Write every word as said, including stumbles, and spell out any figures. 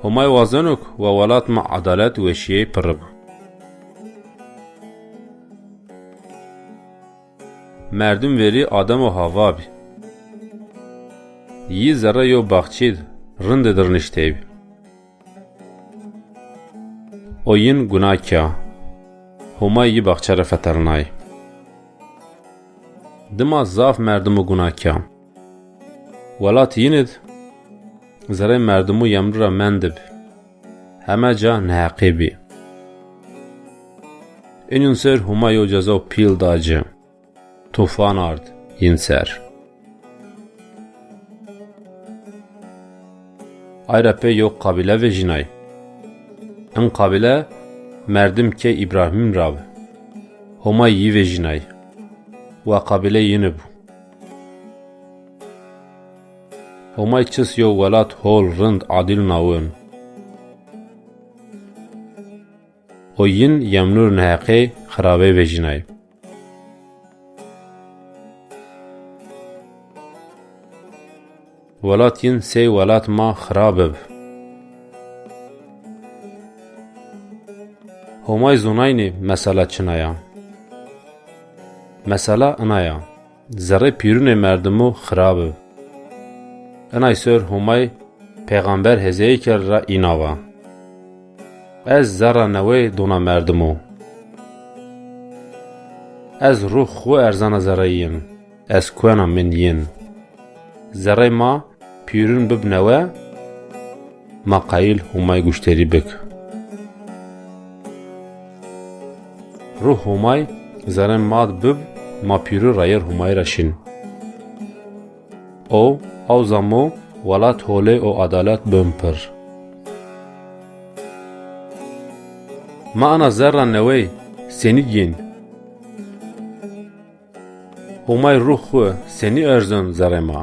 Homay wazeno ke wa welat ma edalet, weşîyey pirri bi. Merdim verî Adem û Hawa bî. Yî zerrê yew baxçî di rindê di riniştey bî. O yin guna kîya. Homay yî baxçe ra fetelnay. Dima zaf merdimu guna kîya. Welat yin id zerrê merdimu yemnu ra mendib. Heme ca neheqî bî. Inun ser Homay yew cezaw pîl da ci. Tufan ard yin ser. Ay ra pey yew qabîle vejînay. In qabîle merdim key Îbrahîm ra bi. Homay yî vejînay. Wa qabîle yini bu. Homay çis yew welat hol, rind, adîl nawin. O yin yemnur neheqey xirabey vejînay. Welat yin sey welat ma xirab ib. Homay zonaynî mesela çina ya. Mesela ina ya. Zerrê pîrunê merdimu xirab ib. Inay ser Homay peyxamber Hezeykel ra îna va. Ez zerra newey dona merdimu. Ez ruh xwu erzena zerrê yin. Ez kuena min yin. Zerrê ma pîrun bib newe, ma qayîl Homay guşterî bik. Ruh Homay zerrê ma di bib, ma pîru rayêr Homay ra şin. O, aw zamo welat holê û edalet bin pir. Ma ina zerra newey senî gîn? Homay ruh xwu senî erzon zerrê ma?